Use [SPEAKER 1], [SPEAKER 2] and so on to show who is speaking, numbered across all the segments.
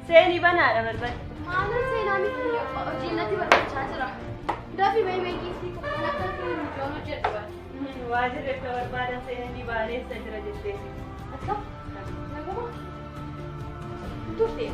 [SPEAKER 1] Seenii banaadha balbala.
[SPEAKER 2] Maalan seenaa miti hojiin natti barbaachaa jira. Dafi mee meeqii kan akka mijoon hojjedhu bara.
[SPEAKER 1] Waajirri akka barbaadan seenanii baaleessa jira jetteesi.
[SPEAKER 2] Akkam? Naguma? Turtee.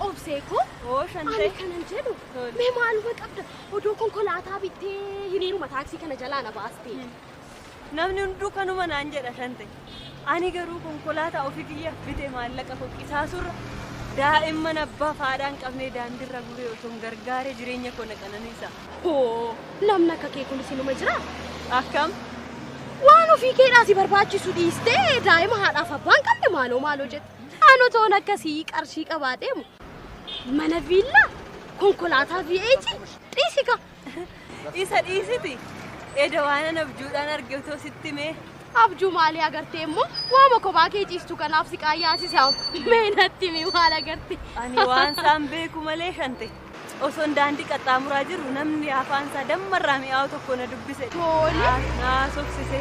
[SPEAKER 2] Obsee koo.
[SPEAKER 1] Oo
[SPEAKER 2] Ani
[SPEAKER 1] shantee.
[SPEAKER 2] kanan jedhu
[SPEAKER 1] Tole.
[SPEAKER 2] mee maaluma qabda odoo konkolaataa bittee hiriiruma taaksii kana jalaa na baastee.
[SPEAKER 1] Namni hunduu kanuma naan jedha shante. Ani garuu konkolaataa ofii kiyyaaf bite maallaqa foqqisaasurra daa'imman abbaa fi haadha hin qabne daandiirra guree osoo hin gargaaree jireenya koo na qananiisa.
[SPEAKER 2] Hoo, namni akka kee kunis inuma jira.
[SPEAKER 1] Akkam?
[SPEAKER 2] Waan ofii keedhaa si barbaachisu dhiistee daa'ima haadhaaf abbaa hin qabne maaloo maaloo jette. Ani otoon akkasii qarshii qabaadheemu mana viillaa konkolaataa V8 dhiisika.
[SPEAKER 1] Isa dhiisiti. Eda waan an abjuudhaan arge otoo sitti mee.
[SPEAKER 2] Abjuu maalii agartee immoo waama kophaa kee ciistu kanaaf si qaayyaasisa. Mee natti himi maal agarte?
[SPEAKER 1] Ani waan isaan beeku malee shante. Osoon daandii qaxxaamuraa jiru namni afaan isaa dammarraa mi'aawu tokko na dubbise.
[SPEAKER 2] Tole.
[SPEAKER 1] Na haasofsise.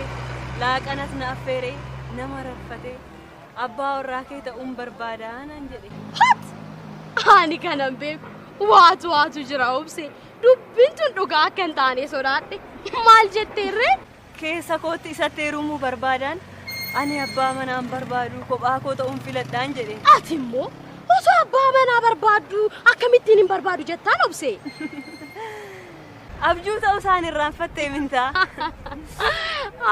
[SPEAKER 1] Laaqanas na affeere. Nama rarfate. Abbaa warraa kee ta'uun barbaadaa naan jedhe.
[SPEAKER 2] Hat! Ani kanan beeku. Waatu waatu jira obse. Dubbiin tun dhugaa akka hin taane sodaadhe. Maal jetteerree?
[SPEAKER 1] Keessa kootti isatti heerumuu barbaadaan ani abbaa manaan barbaadu kophaa koo ta'uun filadhaan jedhe.
[SPEAKER 2] Ati immoo osoo abbaa manaa barbaaddu akkamittiin hin barbaadu jettaan obse?
[SPEAKER 1] Abjuu ta'uu isaan irraanfattee mintaa.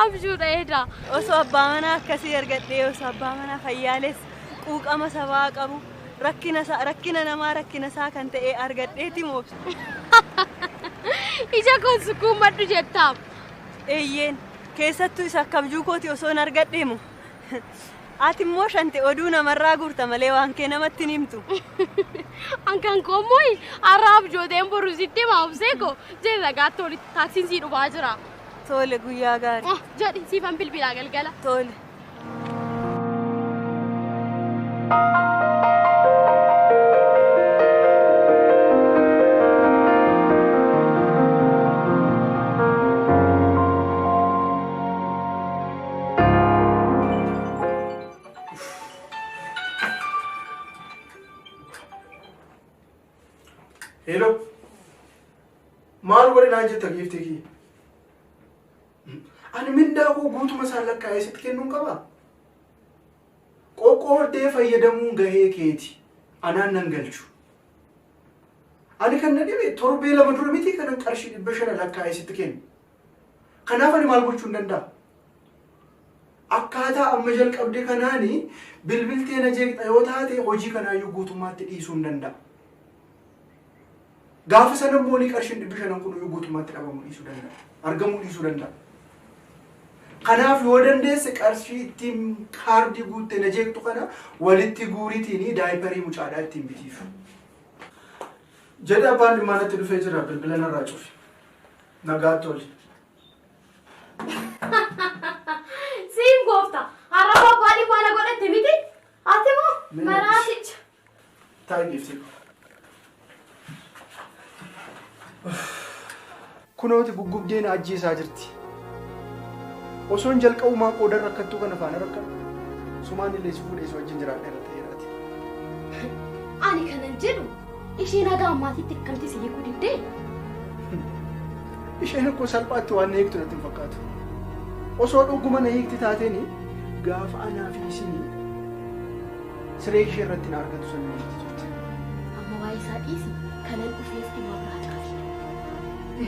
[SPEAKER 2] Abjuudha edaa.
[SPEAKER 1] Osoo abbaa manaa akkasii argadhee osoo abbaa manaa fayyaales quuqama sabaa qabu rakkina isaa rakkina namaa rakkina isaa kan ta'e argadheeti moobsa.
[SPEAKER 2] Ija koon sukkuummadhu jettaam.
[SPEAKER 1] Eeyyeen keessattuu isa akka abjuu kooti osoo hin argadheemu. Ati immoo shante oduu namarraa guurta malee waan kee namatti hin himtu.
[SPEAKER 2] An kan koo immoo har'a abjooteen boru sitti hima obsee koo jedhi ragaatti olitti taaksiin sii dhufaa jira.
[SPEAKER 1] Tole guyyaa gaarii.
[SPEAKER 2] Oh, jedhi siifan bilbilaa galgala.
[SPEAKER 1] Tole.
[SPEAKER 3] Hello. Maal godhe naan jetta giiftii kiyya? Ani mindaa koo guutuma isaan lakkaa'ee sitti kennuun qabaa? Qoqqooddee fayyadamuun gahee keeti. Anaan nan galchu. Ani kan na dhibe torbee 2 dura miti kanan qarshii 500 lakkaa'ee sitti kennu. Kanaaf ani maal gochuu hin danda'a? Akkaataa amma jalqabde kanaani bilbiltee na jeeqxa yoo taate hojii kanaayyuu guutummaatti dhiisuu hin danda'a. Gaafa sana immoo ni qarshiin 500 kun iyyuu guutummaatti dhabamuu dhiisuu danda'a. Argamuu dhiisuu danda'a. Kanaaf yoo dandeesse qarshii ittiin kaardii guuttee na jeeqxu kana walitti guuriitiin diaperii mucaadhaa ittiin bitiif. Jedhe abbaan dhimmaa natti dhufee jira bilbila narraa cufi. Nagaa toli.
[SPEAKER 2] Siin goofta. Har'a abbaa dhimmaa na godhatte miti? Ati moo maraaticha.
[SPEAKER 3] Taa'i giiftii. Kunooti guggubdeen ajjeesaa jirti. Osoon jalqabumaa qoodan rakkattuu kana faana rakkadhu. Sumaan illee si fuudhee si wajjin jiraadha irra ta'eeraati.
[SPEAKER 2] Ani kanan jedhu isheen haga ammaatitti akkamti si hiikuu diddee?
[SPEAKER 3] Isheen akkoo salphaatti waan na hiiktu natti hin fakkaatu. Osoo dhuguma na hiikti taateeni gaafa anaa fi isinii siree ishee irratti na argatu sana na hiikti turte.
[SPEAKER 2] Amma waa'ee isaa dhiisi kanan dhufeef dhimma biraa caafi.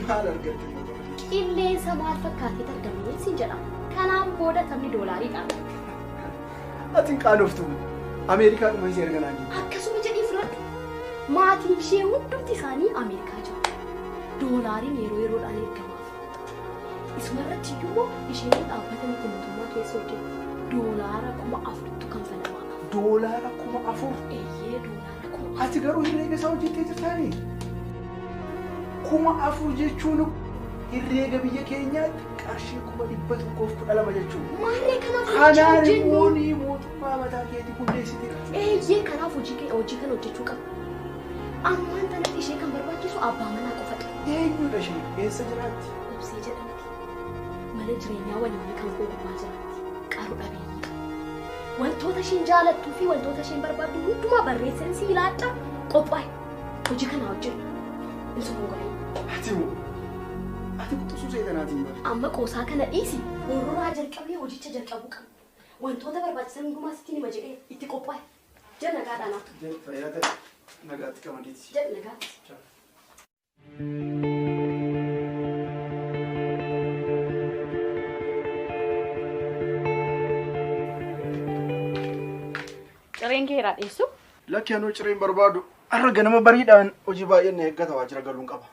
[SPEAKER 3] Maal argatte immoo bara?
[SPEAKER 2] Qilleensa maal fakkaatee argamee siin jedhama. Kanaan booda taphni doolaariidhaan.
[SPEAKER 3] Ati hin qaanoftu. Ameerikaadhuma ishee erga naan jette.
[SPEAKER 2] Akkasuma jedhii fudhadhu. Maatiin ishee hundumti isaanii Ameerikaa jiru. Doolaariin yeroo yeroodhaan ergamaaf. Isumarratti iyyuu immoo isheen dhaabbata miti mootummaa keessa hojjetti. Doolaara 4000tu kanfalamaaf.
[SPEAKER 3] Doolaara 4000?
[SPEAKER 2] Eeyyee, doolaara 4000.
[SPEAKER 3] Ati garuu herreega isaa hojjettee jirtaani? 4000 jechuun herreega biyya keenyaatti qarshii 112,000 jechuudha.
[SPEAKER 2] Maarree kanaaf hojii
[SPEAKER 3] Kanaan
[SPEAKER 2] hojjennu.
[SPEAKER 3] immoo mootummaa mataa keetii hundeessitee.
[SPEAKER 2] Eeyyee, kanaaf hojii kana hojjechuu qabna. Ammaan tanatti ishee kan barbaachisu abbaa manaa qofadha.
[SPEAKER 3] Eenyudha ishee? Eessa jiraatti?
[SPEAKER 2] Obsee jedhamti. Mana jireenyaa waliin kan koo gubbaa jiraatti. Qaroo dhabeeyyii. Wantoota isheen jaalattuu fi wantoota isheen barbaaddu hundumaa barreesseen si ilaadha. Qophaa'e. Hojii kana hojjennu. Hin soboon.
[SPEAKER 3] Ati moo? Ati quxisuu seetanaatiin bara.
[SPEAKER 2] Amma qoosaa kana dhiisi. Warroraa jalqabnee hojicha jalqabuu qabna. Wantoota barbaachisan hundumaa sitti hima jedhee itti qophaa'e. Jala nagaadhaan haa ta'u.
[SPEAKER 3] Fayyaa ta'e. Nagaatti qamadiiti.
[SPEAKER 2] Jala nagaatti.
[SPEAKER 4] Cireen kee irraa dheessu?
[SPEAKER 3] Lakki anoo cireen barbaadu. Har'a ganama bariidhaan hojii baay'een na eeggata waajjira galuun qaba.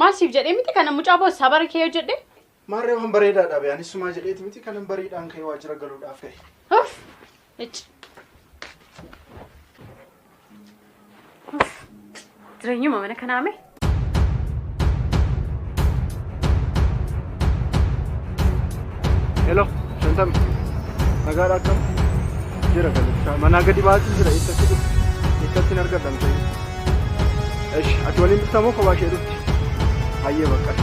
[SPEAKER 4] Maal siif jedhee miti kana mucaa boossaa bara kee hojjedhe?
[SPEAKER 3] Maarree waan bareedaadha bee anis sumaa jedheeti miti kanan bariidhaan ka'ee waajjira galuudhaaf ka'e.
[SPEAKER 4] Uff! Icci. Uff! Jireenyuma mana kanaa mee?
[SPEAKER 3] Hello, Shantami. Nagaadha akkam? Jira galachaa. Manaa gadi baatii jira eessatti dhufti? Eessatti hin argatan ta'e? Esh, ati waliin dhufta moo kophaa ishee dhufti? Hayyee bakka.